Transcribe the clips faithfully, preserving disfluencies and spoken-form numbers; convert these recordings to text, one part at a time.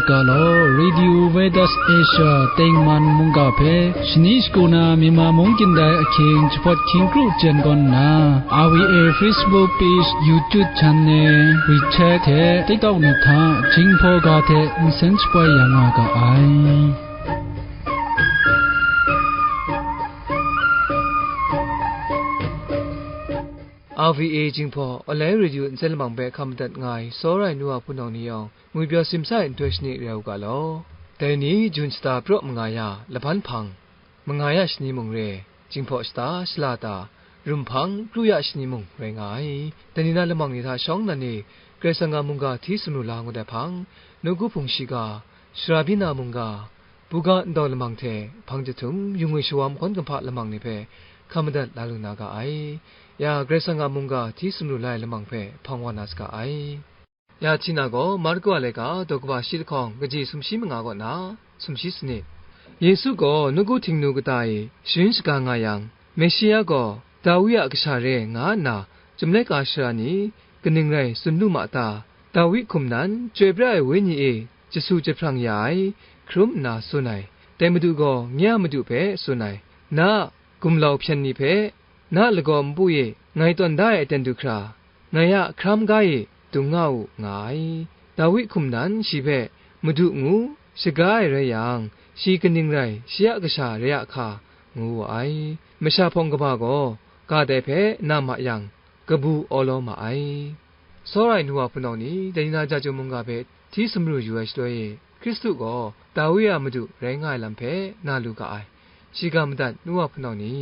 Ga law, Radio Veritas Asia tengman mungga hpe shani shagu na Myanmar mung kyin dai ahkying jahpawt hkying kru jen gawn nna, R V A Facebook page, YouTube channel, WeChat hte TikTok ni hta Jinghpaw ga hte nsen shapoi ya nga ga ai. R V A Jinghpaw Online Radio nsen lamang hpe hkam madat nga ai, tsawra ai nu wa hpunau ni yawng, ngwi pyaw simsa ai nhtoi shani rai u ga law. Dai ni, Jun shata praw manga ya, lahpan hpang, manga ya shani mung re, Jinghpaw shata, shala ta, rum hpang, kru ya shani mung rai nga ai. Dai ni na lamang ni hta shawng nnan e, Karai Kasang a mungga hti sumru la ngut ai hpang, nawku hpung shiga, sara byin na mungga, buga ndaw lamang hte hpang jahtum, yu ngwi shawa mahkawn kumhpa lamang ni hpe hkam madat la lu na ga ai. Ya, Karai Kasang a mungga hti sumru la ai lamang hpe hpang wa na saga ai. Ya, Htina gaw Marku a laika daw kaba shi lahkawng kaji sumshi manga kaw na sumshi sanit. Yesu gaw nawku htingnu kata e sharin shaga nga yang, Meshia gaw Dawi a kasha re nga nna chyum laika sara ni kaning rai tsun lu ma ta? Dawi hkum nan, Chyoi pra ai Wenyi e jasu jahprang ya ai, hkrum nna tsun ai. Dai Madu gaw nye a Madu hpe tsun ai, na a gumlau hpyen ni hpe, na a lagaw npu e ngai tawn da ai aten du hkra, ngai a hkram ga e dung nga u, nga ai. Dawi hkum nan shi hpe Madu ngu shaga ai rai yang, shi kaning rai shi a kasha re a hka, ngu wu ai. Masha hpawng kaba gaw ga dai hpe na ma yang, kabu awlaw ma ai. Tsawra ai nu wa hpunau ni, dai ni na Jahtum mungga hpe hti sumru yu ai shaloi e, Hkristu gaw Dawi a Madu rai nga ai lam hpe na lu ga ai. Shiga madat nu wa hpunau ni,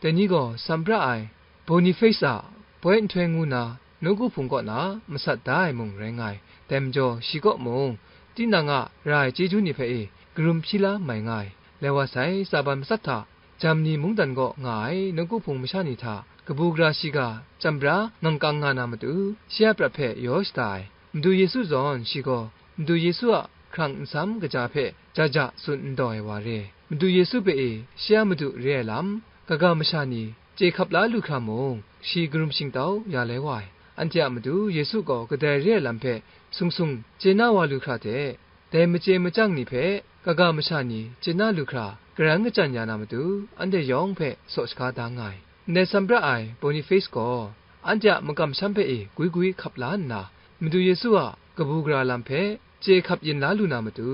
dai ni gaw Sam Pra ai Boniface a poi nhtoi ngu na nawku hpung kaw na masat da ai mung rai nga ai. Dai majaw, shi kaw mung tinang a ra ai chyeju ni hpe e karum hpyi la mai nga ai. Lai wa sai, Saban matsat hta Jamni mungdan kaw nga ai nawku hpung masha ni hta kabu gara shiga chyam bra ngang kang nga na matu, shi a prat hpe yaw shada ai. Madu Yesu zawn shi gaw Madu Yesu a hkrang nsam kaja hpe ja ja tsun n daw ai wa re. Madu Yesu hpe e shi a Madu re ai lam, kaga masha ni chye hkap la lu hkra mung, shi karum shingtau ya lai wa ai. Anhte a Madu Yesu gaw kadai re ai lam hpe sung sung chye na wa lu hkra hte, dai machye machyang ni hpe kaga masha ni chye na lu hkra, karan kachyan ya na matu, anhte yawng hpe saw shaga da nga ai. Ndai Sam Pra ai Boniface gaw anhte a makam sham hpe e gwi gwi hkap la nna, Madu Yesu a kabu gara lam hpe chye hkap yin la lu na matu,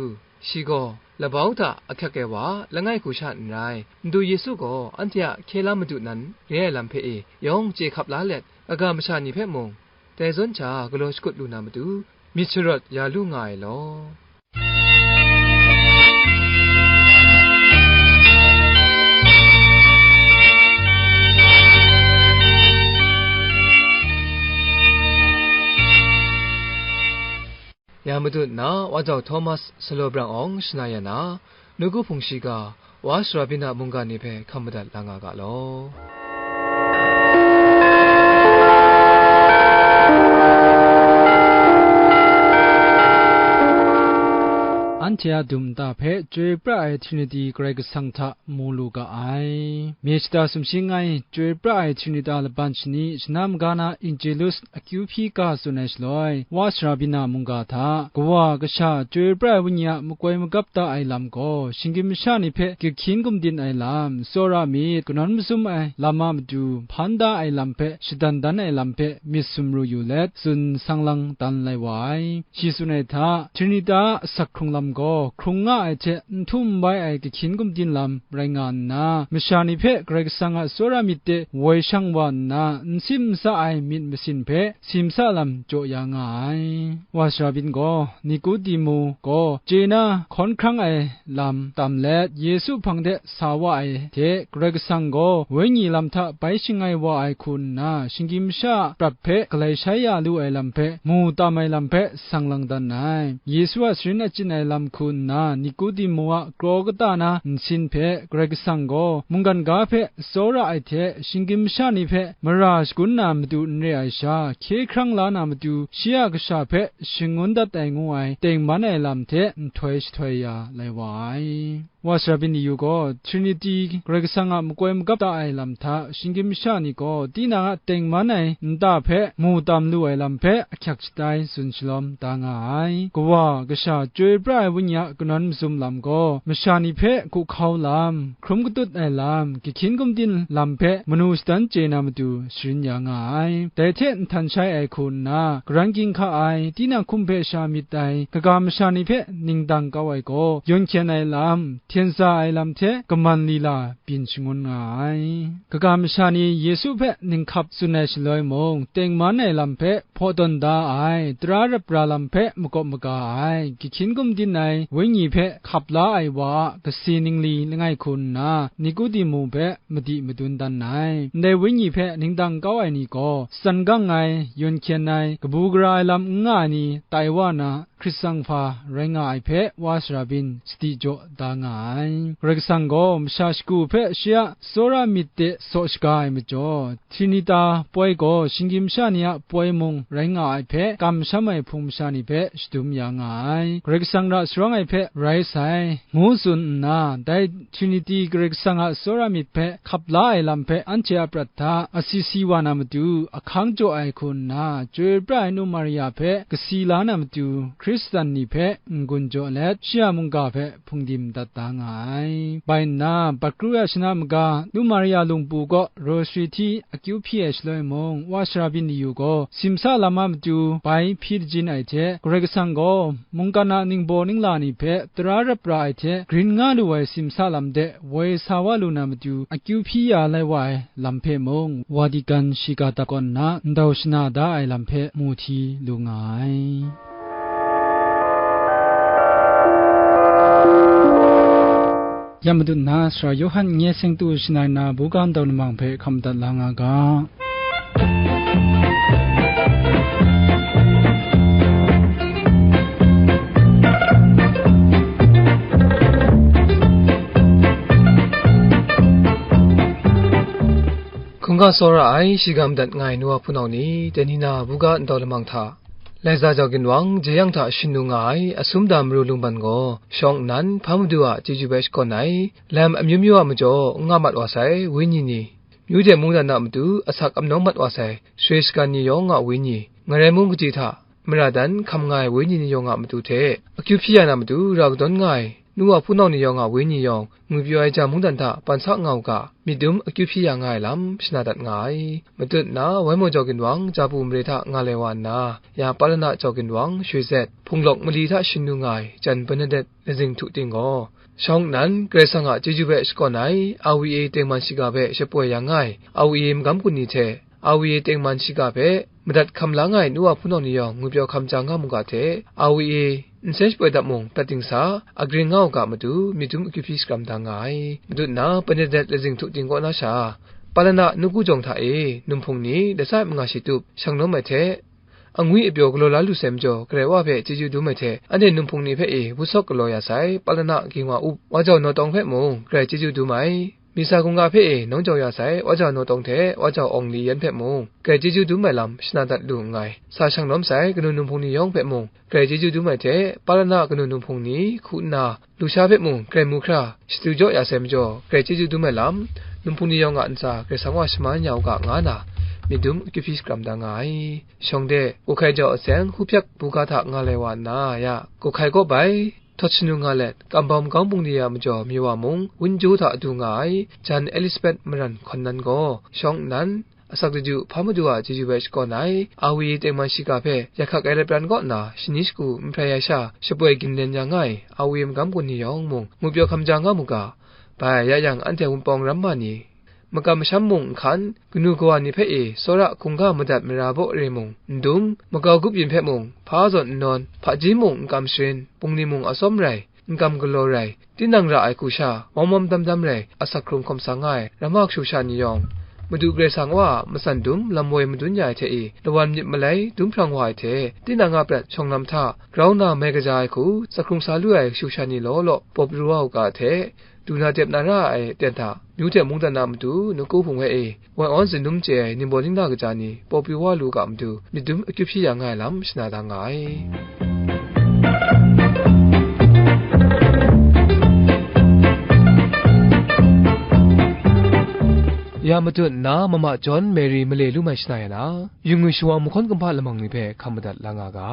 shi gaw labau hta ahkyek ai wa langai hku sha n rai. Madu Yesu gaw anhte a hkye la madu nan re ai lam hpe e yawng chye hkap la let, kaga masha ni hpe mung dai zawn hta galaw shakut lu na matu, myit sharawt ya lu nga ai law. Ya Madu nna Wa Jau Thomas Salo Brang Awng shana ya na, nawku hpung shiga, Wa Sara Byin a mungga ni hpe hkam madat la nga ga law. Anhte a dum nta hpe Chyoi pra ai Trinity Karai Kasang hta mu lu ga ai. Myit shata sumshi langai, Chyoi pra ai Trinita laban shani, shana maga na Angelus akyu hpyi ga tsun ai shaloi, Wa Sara Byin a mungga hta, Kawa Kasha, Chyoi pra ai Wenyi a makoi magap da ai lam gaw, shinggyim masha ni hpe kahkyin gumdin ai lam, tsawra myit, kanawn mazum ai lam a matu, hpan da ai lam hpe, shadan dan ai lam hpe, myit sumru yu let, tsun sang lang dan lai wa ai. Shi tsun ai hta, Trinita a asak hkrung lam gaw, hkrung nga ai hte n htum n bai ai kahkyin gumdin lam rai nga nna, masha ni hpe Karai Kasang a tsawra myit de woi shang wa nna, n sim n sa ai myit masin hpe sim sa lam jaw ya nga ai. Wa Sara Byin gaw, Nikodimu gaw chye na hkawn hkrang ai lam tam let, Yesu hpang de sa wa ai hte, Karai Kasang gaw Wenyi lam hta bai shangai wa ai hku nna, shinggyim masha a prat hpe galai shai ya lu ai lam hpe, mu tam ai lam hpe sang lang dan ai. Yesu a sharin achyin ai lam hku nna, Nikodimu a kraw kata na nsin hpe, Karai Kasang gaw mungkan ga hpe tsawra ai hte, shinggyim masha ni hpe mara shagun na matu n re ai sha, hkye hkrang la na matu, shi a kasha hpe shangun dat ai ngu ai tengman ai lam hte nhtoi shahtoi ya lai wa ai. Wa Sara Byin ni yu gaw, Trinity Karai Kasang a makoi magap da ai lam hta, shinggyim masha ni gaw tinang a tengman ai nta hpe mu tam lu ai lam hpe ahkyak shatai tsun shalawm da nga ai. Kawa Kasha Chyoi pra ai Wenyi a kanawn mazum lam gaw, masha ni hpe hku hkau lam, hkrum katut ai lam, gahkyin gumdin lam hpe manu shadan chye na matu sharin ya nga ai. Dai hte nhtan shai ai hku nna, karan ginhka ai, tinang hkum hpe sha myit ai, kaga masha ni hpe ningdang kau ai gaw, yawn hkyen ai lam, hten za ai lam hte kaman lila byin shangun nga ai. Kaga masha ni Yesu hpe ninghkap tsun ai shaloi mung, tengman ai lam hpe hpaw tawn da ai, tara rap ra lam hpe makawp maga ai, gahkyin gumdin ai Wenyi hpe hkap la ai wa a kasi ningli langai hku nna, Nikodimu hpe madi madun dan ai. Ndai Wenyi hpe ningdang kau ai ni gaw, tsan gang ai, yawn hkyen ai, kabu gara ai lam n nga ai ni tai wa na, Hkrit tsang hpa rai nga ai hpe wa sara byin sadi jaw da nga ai. Karai Kasang gaw masha shagu hpe shi a tsawra myit de saw shaga ai majaw, Trinita poi gaw shinggyim sha ni a poi mung rai nga ai hpe, kamsham ai hpung masha ni hpe shadum ya nga ai. Karai Kasang ra sharawng ai hpe rai sai, ngu tsun nna, dai Trinity Karai Kasang a tsawra myit hpe hkap la ai lam hpe anhte a prat hta asi si wa na matu, ahkang jaw ai hku nna, chyoi pra ai nu Maria hpe kasi la na matu, Hkristan ni hpe n-gun jaw let, shi a mungga hpe hpungdim dat da nga ai. Bai nna, bat kru ya shana maga, nu Maria lungpu kaw rosary hti akyu hpyi ai shaloi mung, wa sara byin layu gaw, simsa lam a matu bai hpyi dajin ai hte, Karai Kasang gaw mungkan a ningbaw ningla ni hpe tara rap ra ai hte, grin nga lu ai simsa lam de woi sa wa lu na matu, akyu hpyi ya lai wa ai lam hpe mung, Vatican shiga dap kaw nna ndau shana da ai lam hpe mu hti lu nga ai. Ya Madu nna Sara Yawhan nye sengtu shanai na buga ndau lamang hpe hkam dat la nga ga. Hkungga tsawra ai, shiga madat nga ai nu wa hpunau ni, dai ni na buga ndau lamang hta, Laiza jau ginwang, jeyang hta shin nu nga ai, asum da maru lungban gaw, shawng nnan, hpa madu a chyeju bai shakawn ai, lam amyu myu a majaw, n nga mat wa sai, wenyi ni, myu de mungdan a matu, asak amnawng mat wa sai, sure shagan ni yawng a wenyi, ngarai mung kaji hta, mara dan hkam nga ai wenyi ni yawng a matu hte, akyu hpyi ya na matu, ra kadawn nga ai, nu wa hpunau ni yawng a wenyi yawng, ngwipyaw ai ja mungdan hta pan sa nga u ga, myit dum akyu hpyi ya nga ai lam, shana dat nga ai. Matut nna, wai maw jau ginwang, ja bu mare hta nga lai wa nna, ya Palana jau ginwang, shoi zet, hpung lawk mali hta shin nu nga ai, jan Bernadette lazing htu ting gaw, shawng nnan, Karai Kasang a chyeju hpe shakawn ai, R V A tengman shiga hpe shapoi ya nga ai, R V A magam kun ni hte, R V A tengman shiga hpe madat hkam la nga ai nu wa hpunau ni yawng ngwipyaw hkam ja nga mu ga hte, R V A nsen shapoi dap mung prat dingsa, agring nga u ga matu, myit dum akyu hpyi shakram da nga ai. Matut nna, Bernadette lazing htu ting kaw na sha, Palana nawku jawng hta e, num hpung ni, lasa manga shi tup, shang lawm ai hte, angwi apyaw galaw la lu sai majaw, Karai Wa hpe chyeju dum ai hte, anhte num hpung ni hpe e, wut sawk galaw ya sai, Palana ging wa up, wa jau Naw Tawng hpe mung, Karai chyeju dum ai. Misa hkungga hpe e nawng jau ya sai, wa jau Naw Tawng hte wa jau Awng Li Yan hpe mung, Karai chyeju dum ai lam shana dat lu nngai. Sa shang lawm sai, kanu num hpung ni yawng hpe mung, Karai chyeju dum ai hte, Palana kanu num hpung ni, hku nna, lusha hpe mung, Karai mu hkra, shatu jaw ya sai majaw, Karai chyeju dum ai lam, num hpung ni yawng a ntsa, Karai Kasang wa shaman ya u ga, nga na, myit dum akyu hpyi shakram da nga ai. Shawng de, Kawhkai jau aseng, hupyak buga hta nga lai wa nna, ya, Kawhkai kaw bai, htawt shanu nga let, kambau magam bungli a majaw mi wa mung, wunju hta du nga ai, jan Elizabeth maran hkawn nan gaw, shawng nnan, asak daju hpa madu a chyeju bai shakawn ai, R V A tengman shiga hpe, ya hkak ai lapran kaw nna, shani shagu, n hprai ai sha, shapoi ginlen ya nga ai, R V A magam kun ni yawng mung, ngwipyaw hkam ja nga mu ga, bai, ya yang, anhte Wunpawng ramma ni, makam masham mung n hkan, kanu kawa ni hpe e tsawra hkungga madat mara baw re mung n dum, makau gup yin hpe mung hpa zawn n nawn, hpaji mung n kam sharin, bungli mung atsawm rai, n kam galaw rai, tinang ra ai hku sha, wam wam dam dam rai, asak hkrung hkawm sa nga ai, ramma kashu sha ni yawng, Madu Karai Kasang Wa a matsan dum lam woi madun ya ai hte e, lawan myit malai dum hprang wa ai hte, tinang a prat shawng lam hta grau nna mai kaja ai hku, sak hkrung sa lu ai kashu sha ni law law, paw pru wa u ga hte, du na dep na ra ai aten hta, myu hte mungdan a matu, nawku hpung hpe e, woi awn zinum chye ai ningbaw ningla kaja ni, paw pru wa lu ga matu, myit dum akyu hpyi ya nga ai lam shana da nga ai. Ya matut nna, Mama John Mary male lu mai shana ya na, yu ngwi shawang mahkawn kumhpa lamang ni hpe hkam madat la nga ga.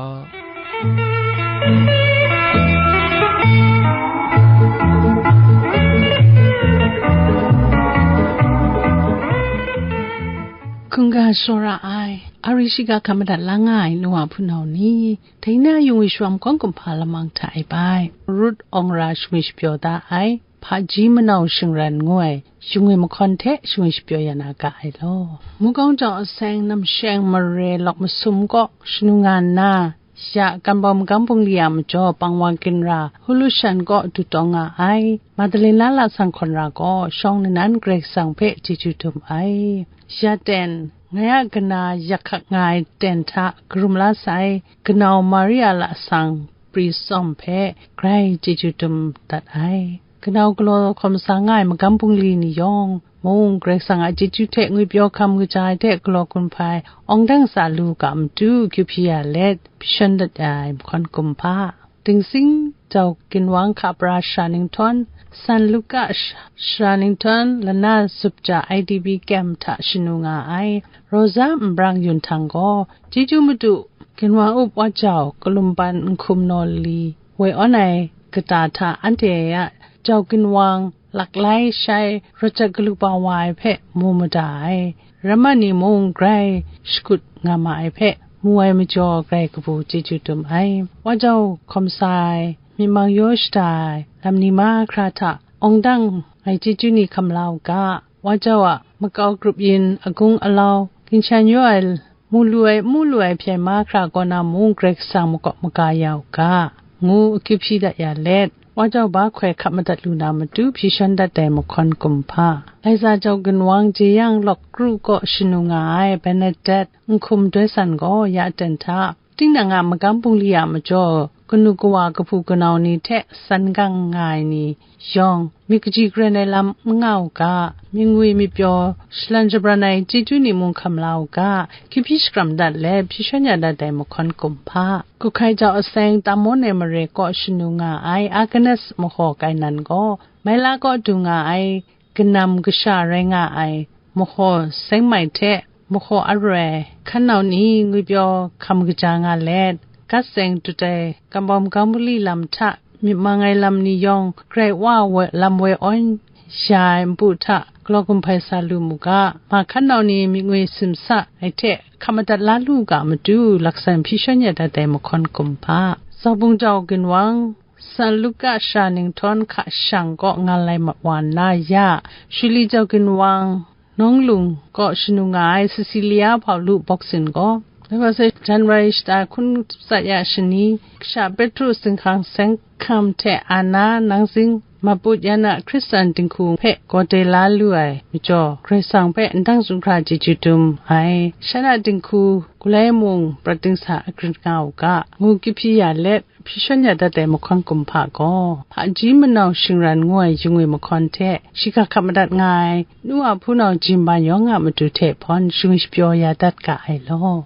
Nga tsawra ai, ari shiga hkap madat la nga ai nu wa hpunau ni, dai na yung ai shawa hkawng kumhpa lamang hta e bai, Rut Awng Ra shingwi shapyaw da ai, Hpaji Manau Shingran ngu ai, yung ai mahkawn hte shingwi shapyaw ya na ga ai law. Mukau jau aseng namsheng mare lawk masum kaw shanu nga nna, ya Kanbau Magam Bungli a majaw pang wa ginra Hulu Shan kaw dutawng nga ai, Madalena Lasang Hkawn Ra gaw shawng nnan Karai Kasang hpe chyeju dum ai. Ya ten, ngai a kana yak hkak nga ai ten hta karum la sai, kanau Maria Lasang Pri Tsawm hpe grai chyeju dum dat ai. Kanau galaw hkawm sa nga ai magam bungli ni yawng mung, Karai Kasang a chyeju hte ngwipyaw hkam kaja ai hte galaw hkum hpai, awng dang sa lu ga matu, kyu hpyi ya let, hpyi shawn dat ya ai mahkawn kumhpa. Dingsing jau ginwang hka pra shara ninghtawn, San Luka sh-, shara ninghtawn, lana zup ja I D P kyem hta shanu nga ai, Rosa Nbrang Yun Htang gaw, chyeju madu, ginwang up wa jau, kalumban nhkum naw li, woi awn ai kata hta anhte a jau ginwang laklai shai rawt jat galu pa wa ai hpe mu mada ai, ramma ni mung grai shakut nga ma ai hpe mu ai majaw, grai kabu chyeju dum ai. Wa jau hkawm sa ai, myit mang yaw shada ai lam ni mahkra hta awng dang ai chyeju ni hkam la u ga, wa jau a makau grup yin, agung alau, ginshan yaw ai, mu lu ai, mu lu ai hpyen mahkra kaw na mung Karai Kasang makawp maga ya u ga, ngu akyu hpyi dat ya let, wa jau ba hkoi hkap madat lu na matu hpyi shawn dat ai mahkawn kumhpa. Laiza jau ginwang jeyang lawk kru kaw shanu nga ai Bernadette Nhkum Doi San gaw ya ten hta, tinang a magam bungli a majaw, kanu kawa kahpu kanau ni hte san gang nga ai ni yawng, myit kaji karen ai lam n nga u ga, myit ngwi myit pyaw shalan shabran ai chyeju ni mung hkam la u ga, kyu hpyi shakram dat let, hpyi shawn ya dat ai mahkawn kumhpa. Kuhkai jau aseng Tamon ai mare kaw shanu nga ai Agnes Mahaw Kainan gaw, Maila kaw du nga ai, kanam kasha rai nga ai, Mahaw Seng Mai hte Mahaw Aroi hkan nau ni ngwipyaw hkam kaja nga let, gat seng dut ai Kanbau Magam Bungli lam hta myit mang ai lam ni yawng, grai wa woi, lam woi awn ya ai npu hta galaw hkum hpai sa lu mu ga, ma hkan nau ni myit ngwi simsa ai hte hkap madat la lu ga matu, laksan hpyi shawn ya dat ai mahkawn kumhpa. Zaubung jau ginwang, San Luka shara ninghtawn hka shang kaw nga lai ma wa nna ya, Shuli jau ginwang, Nawng Lung kaw shanu nga ai Cecilia Hpau Lu Bawk Sin gaw, dai wa sai January shata hkun tsat ya shani, Kasha Petru Zinghkang Seng Hkam hte Ana Nangzing Maput yan a Hkristan dinghku hpe gaw de la lu ai majaw, Karai Kasang hpe ndang zunghkra chyeju dum ai. Shan a dinghku, Gulai mung prat dingsa agrin nga u ga, ngu kyu hpyi ya let, hpyi shawn ya dat ai mahkawn kumhpa gaw, Hpaji Manau Shingran ngu ai yung ai mahkawn hte, shiga hkap madat nga ai nu a hpunau Jin Ban Yawng a matu hte hpawn shingwi shapyaw ya dat ga ai law.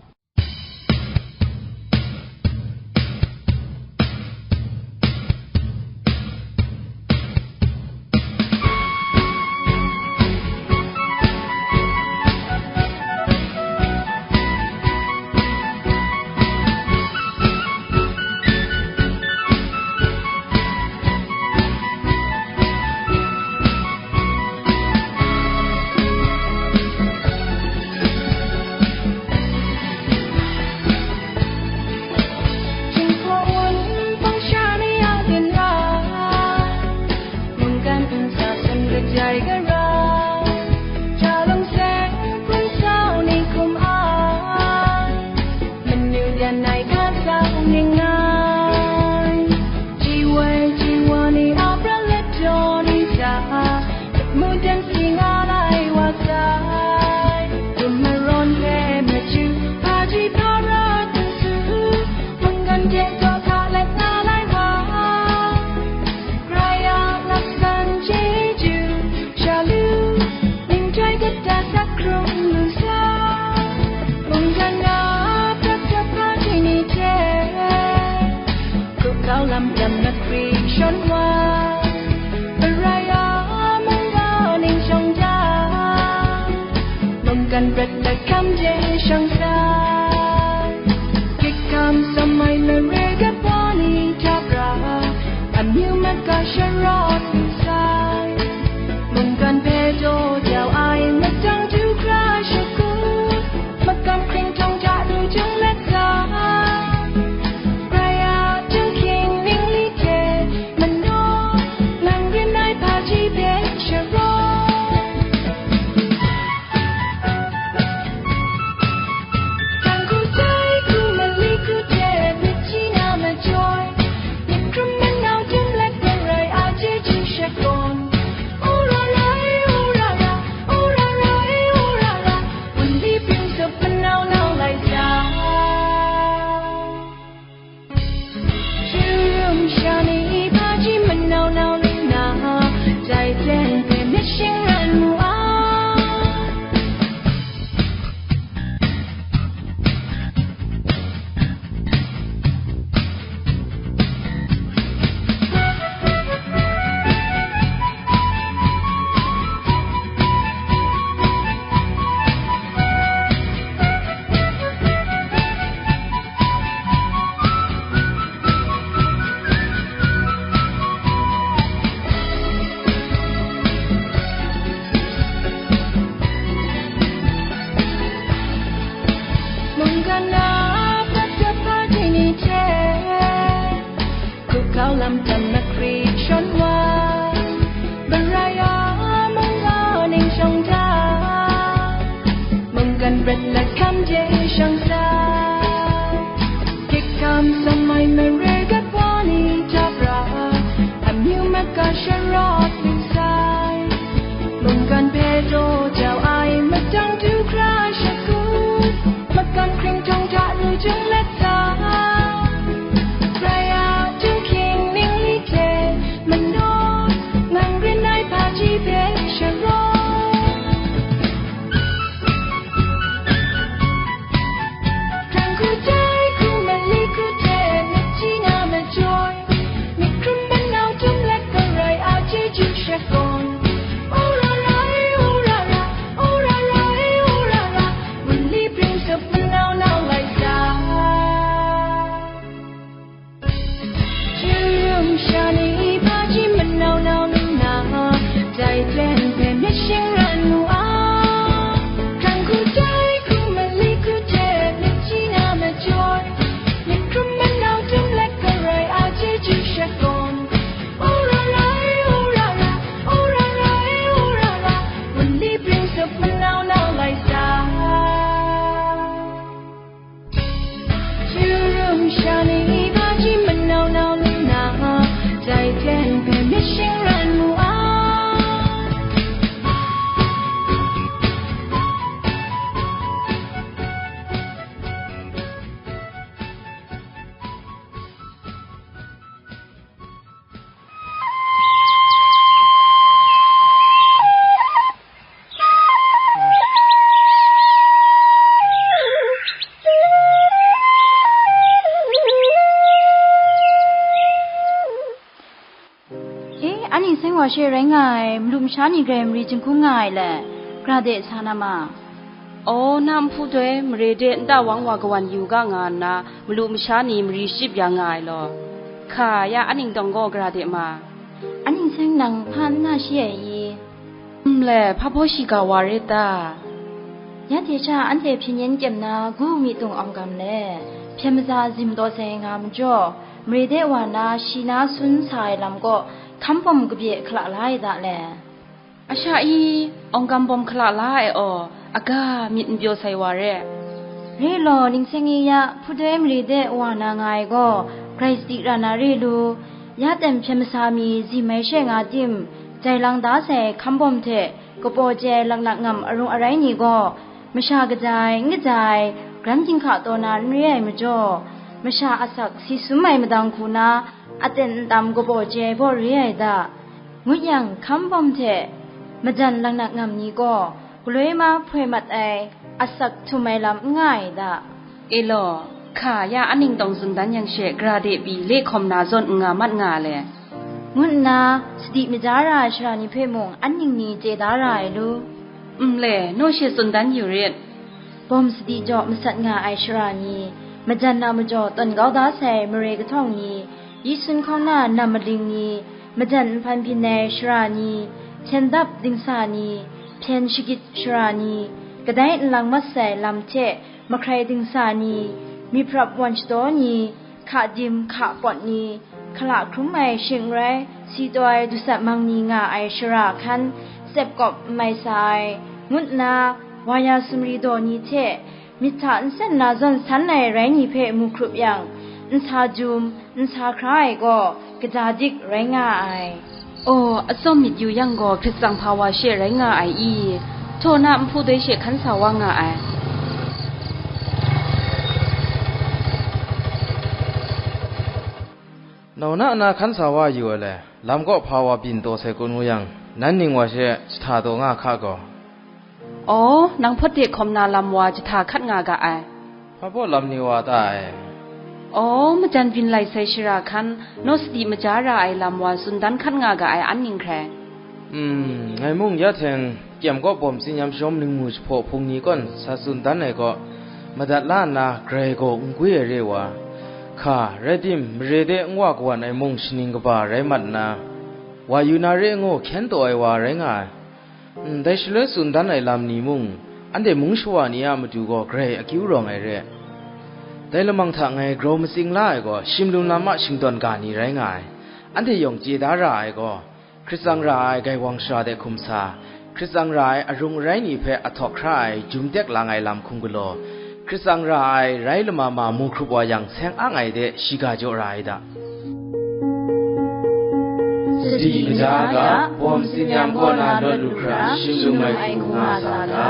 Jan makrit shawn wa, Baraya mungga ning shawng da, mungkan pret lakham je shang sa, kikam samai mare gat wa ni hta pra, amyu maka sharawt lu sai, mungkan hpe daw jau ai matang du hkra shagu, makan hkringhtawng hta lu jung let sa, Raya jungking ningli hte manaw, ngang rin ai hpaji hpe sharawng. Hkrang hku dai hku mali hku hte myit ji nga majaw, myit hkrum manau tum let garai a chyeju shat gawn, ora rai, ora ra, ora rai, ora ra, wunli bring sup manau nau lai sa. Jerum sha ni hpaji manau nau nna, dai hten hpe myit shingran mu ai. Hkrang hku dai hku mali hku hte myit ji nga majaw, myit hkrum manau tum let garai a chyeju shat gawn, ora rai, ora ra, ora rai, ora ra, wunli bring sup manau nau lai sa. Jerum sha ni hpaji manau nau nna, dai hten hpe myit shingran mu ai. E, anhte seng wa she rai nga ai, malu masha ni grai mari jinghkung nga ai le, gara de sa na ma. Aw, na nhpu doi mare de nta wang wa kawan yu ga nga nna, malu masha ni mari shachyip ya nga ai law. Hka ya, a ningtawng gaw gara de ma. Anhte seng nang hpa n na shi ai i? Nle, hpa baw shiga wa rit ta? Ya hte sha anhte hpyen yen kyem na gu mi tung awng gam le, hpyen maza zim taw sai nga majaw, mare de wa na shi na sun sa ai lam kaw hkam bawm kabye hkala la ai da le. A sha i, awng gam bawm hkala la ai aw, aga myit n pyaw sai wa re. Re law, ningseng e ya, hpudoi mare de wa na nga ai gaw, grai sadi ra na re lu, ya ten hpyen masa mi zim ai she nga tim, jai lang da sai hkam bawm hte kapaw chye ai laknak ngam arung arai ni gaw, masha kaja ai, n kaja ai, gran ginhka taw na n re ai majaw, masha asak si sum ai madang hku na, aten ntam kapaw chye ai baw re ai da. Ngut yang, hkam bawm hte majan laknak ngam ni gaw, galoi ma hpoi mat ai, asak htum ai lam n nga ai da. E law, hka ya a ningtawng tsun dan yang she, gara de pyi le hkawm na zawn n nga mat nga le, ngu nna sadi maja ra ai sara ni hpe mung an ning ni chye da ra ai lu. Nle, naw she tsun dan yu rit. Bawm sadi jaw masat nga ai sara ni, majan a majaw tawn kau da sai mare kahtawng ni, yi sun hkauna nam maling ni, majan nhpan byin ai sara ni, hpyen dap dingsa ni, hpyen shagit sara ni, kadai nlang mat sai lam hte mahkrai dingsa ni, myit prap wan shadaw ni, hka dim hka pawt ni, hkala hkrum ai shing n rai, si taw ai dusat mang ni nga ai sara hkan, tsep kawp n mai sa ai, ngu nna, wa ya sumri daw ni hte, myit hta nsen na zawn san ai rai ni hpe mu hkrup yang, nsa jum, nsa hkra ai gaw, kaja dik rai nga ai. Aw, atsawm myit yu yang gaw, hkrit tsang hpa wa she rai nga ai i? Htaw na nhpu doi she hkan sa wa nga ai. Nau na na hkan sa wa yu ai le, lam kaw hpa wa byin taw sai kun ngu yang, nan ning wa she jahta taw nga hka gaw. Aw, nang hpawt de hkawm na lam wa jahta hkat nga ga ai. Hpa baw lam ni wa ta ai? Aw, majan byin lai sai shara hkan, naw sadi maja ra ai lam wa tsun dan hkat nga ga ai an ning hkrai. Hmm, ngai mung ya hteng kyem kaw bawm tsinyam shawm ningmu jahpaw hpung ni kawn sa tsun dan ai kaw, madat la nna grai gaw n gwi ai re wa, hka, rai tim, mare de n wa kawan ai mung shaning kaba rai mat nna, wa yu na re ngu hkyen taw ai wa rai nga ai. Ndai shaloi tsun dan ai lam ni mung, anhte mung shawa ni a matu gaw grai akyu rawng ai re. Dai lamang hta ngai grau matsing la ai gaw, shim lum lam a shingtawn ga ni rai nga ai. Anhte yawng chye da ra ai gaw, Hkrit tsang ra ai gaiwang shara de hkum sa, hkrit tsang ra ai arung arai ni hpe ahtawk hkra ai jum tek lang ai lam hkum galaw, hkrit tsang ra ai rai lama ma mu hkrup wa yang seng ang ai de shiga jaw ra ai da. Sadi kaja ga, bawm tsinyam kaw na lawt lu hkra, shim lu mai hku nga sa ga.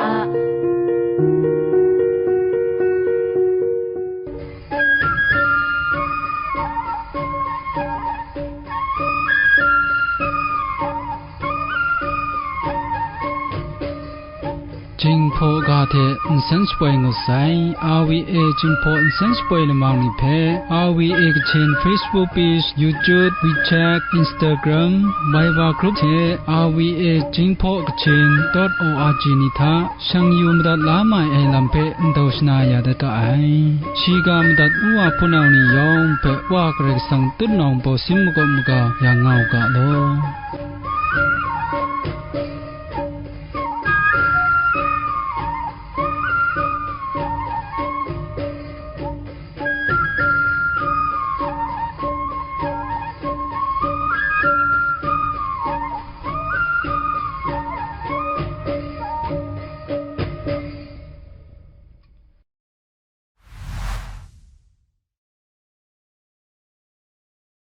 Jinghpaw ga hte nsen shapoi ngut sai, R V A Jinghpaw nsen shapoi lamang ni hpe, R V A Kachin Facebook page, YouTube, WeChat, Instagram, Viber group hte R V A Jinghpaw Kachin dot O R G ni hta shang yu madat la mai ai lam hpe ndau shana ya dat ga ai. Shiga madat u wa hpunau ni yawng hpe Wa Karai Kasang tutnawng bawsin makawp maga yang nga u ga law.